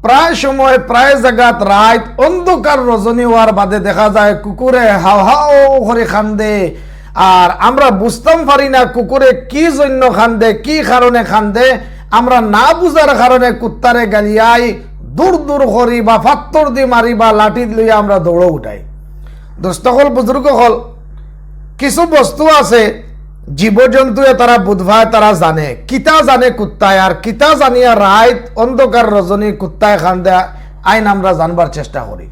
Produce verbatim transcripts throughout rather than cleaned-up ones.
প্রায় সময়, প্রায় জাগাত রাইত অন্ধকার রজনী অওয়ার বাদে দেখা যায় কুকুরে হাউ হাউ করি কান্দে। আর আমরা বুঝতাম পারি না কুকুরে কি জন্য কান্দে, কি কারণে কান্দে। আমরা না বুঝার কারণে কুত্তারে গালিয়াই, দূর দূর করি বা ফাত্তর দি মারি বা লাঠি লইয়া আমরা দৌড় উঠাই। দোস্ত অকল, বুজুর্গ অকল, কিছু বস্তু আছে, জীবজন্তুয়ে তারা বুঝ পায়, তারা জানে, কিতা জানে কুত্তায়, আর কিতা জানিয়া রাইত অন্ধকার রজনী কুত্তায় কান্দে, আইন আমরা জানবার চেষ্টা করি।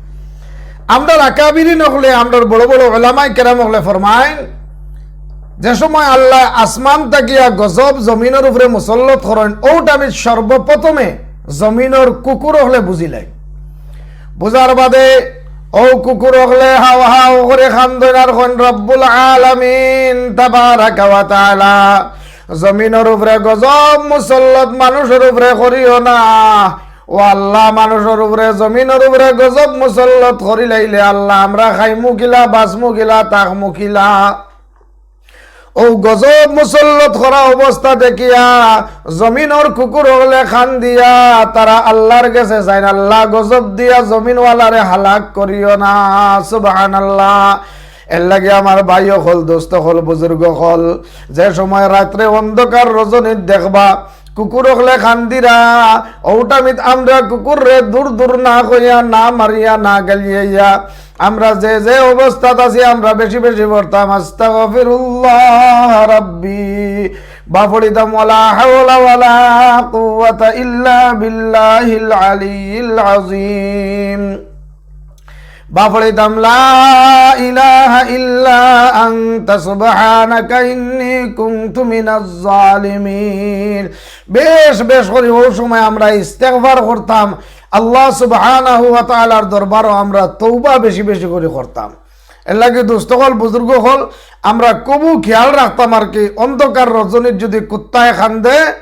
আমরার আকাবিরিন অকলে, আমরার বড় বড় ওলামায়ে কেরাম অকলে ফরমাইন, যে সময় আল্লায় আসমান থাকিয়া গজব জমিনর উপরে মুসল্লত করইন, অউ টাইমে সর্বপ্রথমে জমিনর কুকুর অকলে বুঝিলাইন। বুঝার বাদে অউ কুকুর অকলে হাউ হাউ করি কান্দইন আর কইন, "রব্বুল আলামিন তাবারাকা ওয়া তাআলা, জমিনর উপরে গজব মুসল্লত মানুষর উপরে করিও না। ও আল্লাহ, মানুষর উপরে, জমিনর উপরে গজব মুসল্লত করিলাইলে আল্লাহ, আমরা খাইমু কিলা, বাঁচমু কিলা, থাকমু কিলা?" অউ গজব মুসল্লত করা অবস্থা দেখিয়া জমিনর কুকুর অকলে কান্দিয়া তারা আল্লাহর গেছে চাইন, "আল্লাহ, গজব দিয়া জমিনওয়ালারে হালাক করিও না।" সুবহানাল্লাহ। এরলাগি আমার ভাই অকল, দোস্ত অকল, বুজুর্গ অকল, যে সময় রাত্রে অন্ধকার রজনীত দেখবা কুকুর অকলে কান্দিরা, অউ টাইমে আমরা কুকুররে দূর দূর না কইয়া, না মারিয়া, না গালিয়াইয়া, আমরা যে যে অবস্থাত আছি, আমরা বেশি বেশি পড়তাম, "আস্তাগফিরুল্লাহ রাব্বি", বা পড়িতাম, "ওয়ালা হাওলা ওয়ালা কুওয়াতা ইল্লা বিল্লাহিল আলিয়্যিল আযীম", বা পড়িতাম, "লা ইলাহা ইল্লা আনতা সুবহানাকা ইন্নী কুনতু মিনাজ জালিমিন।" বেশ বেশ করি অউ সময় আমরা ইস্তেগফার করতাম, আল্লাহ সুবহানাহু ওয়া তাআলার দরবারো আমরা তওবা বেশি বেশি করি করতাম। এরলাগি দোস্ত অকল, বুজুর্গ অকল, আমরা খুবউ খেয়াল রাখতাম আর কি, অন্ধকার রজনীত যদি কুত্তায় কান্দে,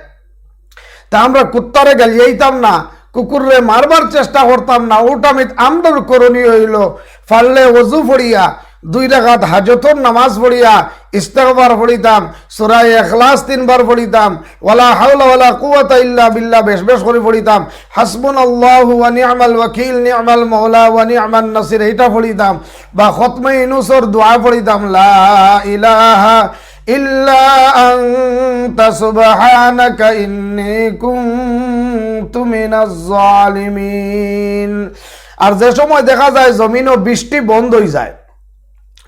তা আমরা কুত্তারে গালিয়াইতাম না, কুকুররে মারবার চেষ্টা করতাম না। অউ টাইমে আমরার করণীয় অইলো, পারলে অজু পড়িয়া, দুই রাকাত হাজতর নামাজ পড়িয়া, ইস্তেগফার পড়িতাম, সূরা ইখলাস তিনবার পড়িতাম, ওয়ালা হাওলা ওয়ালা কুওয়াতা ইল্লা বিল্লাহ বেশ বেশ করি পড়িতাম, হাসবুনাল্লাহু ওয়া নি'মাল ওয়াকিল, নি'মাল মাওলা ওয়া নি'মান নাসির, ইটা পড়িতাম, বা খতমে ইউনুসর দোয়া পড়িতাম, "লা ইলাহা ইল্লা আনতা সুবহানাকা ইন্নী কুনতু মিনাজ জালিমিন।" আর যে সময় দেখা যায় জমিনও বৃষ্টি বন্ধ অইযায়,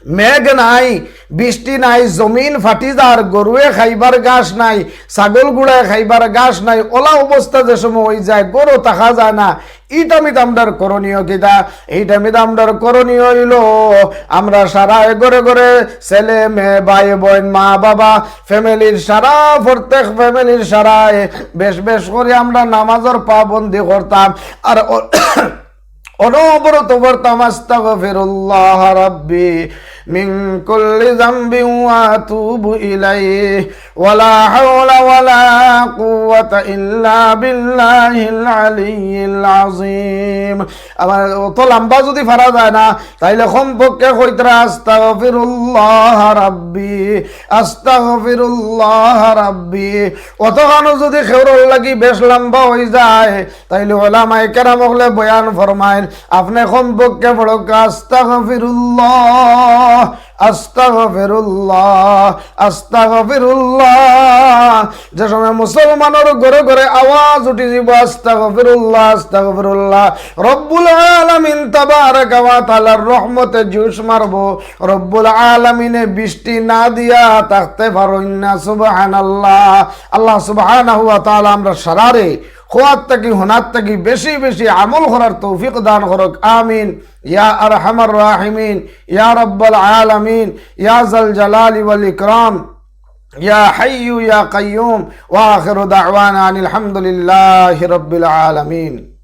মেঘ নাই, বৃষ্টি নাই, জমিন ফাটি যার, গরুয়ে খাইবার ঘাস নাই, ছাগল গুড়ায় খাইবার ঘাস নাই, অলা অবস্থা যে সময় অইযায়, ঘরো থাকা যায় না, ই টাইমে আমরার করণীয় কিতা? ই টাইমে আমরার করণীয় অইলো, আমরা সারায় ঘরে ঘরে ছেলে মেয়ে, ভাই বইন, মা বাবা, ফ্যামিলির সারা, প্রত্যেক ফ্যামিলির সারায় বেশ বেশ করি আমরা নামাজর পাবন্দি করতাম। আর অ-, অনবরত পড়তাম, "আস্তাগফিরুল্লাহ রাব্বি মিন কুল্লি যামবিন ওয়া আতুবু ইলাইহি, ওয়ালা হাওলা ওয়ালা কুওয়াতা ইল্লা বিল্লাহিল আলিয়্যিল আযীম।" আবার অত লম্বা যদি পারা যায় না, তাইলে কমপক্ষে কইতরা, "আস্তাগফিরুল্লাহ রাব্বি, আস্তাগফিরুল্লাহ রাব্বি।" অতখানও যদি কেউরর লাগি বেশ লম্বা অইযায়, তাইলে ওলামায়ে কেরাম অকলে বয়ান ফরমাইন, আপনে কমপক্ষে পড়উক্কা, "আস্তাগফিরুল্লাহ, আস্তাগফিরুল্লাহ, আস্তাগফিরুল্লাহ।" যে সময় মুসলমানর ঘরে ঘরে আওয়াজ উঠি যিবো, "আস্তাগফিরুল্লাহ, আস্তাগফিরুল্লাহ", রব্বুল আলামিন তাবারাকা ওয়া তাআলার রহমতে জোশ মারবো, রব্বুল আলামিনে বৃষ্টি না দিয়া থাকতে পারইন না। সুবহানাল্লাহ। আল্লাহ সুবহানাহু ওয়া তাআলা আমরা সারারে কওয়ার থাকি, হুনার থাকি বেশি বেশি আমল করার তৌফিক দান করউক। আমিন ইয়া আরহামার রাহিমিন, ইয়া রাব্বাল আলামিন, ইয়া যাল জালালি ওয়াল ইকরাম, ইয়া হাইয়ু ইয়া কাইয়ুম। ওয়া আখিরু দাওয়ানা আনিল হামদুলিল্লাহি রাব্বিল আলামিন।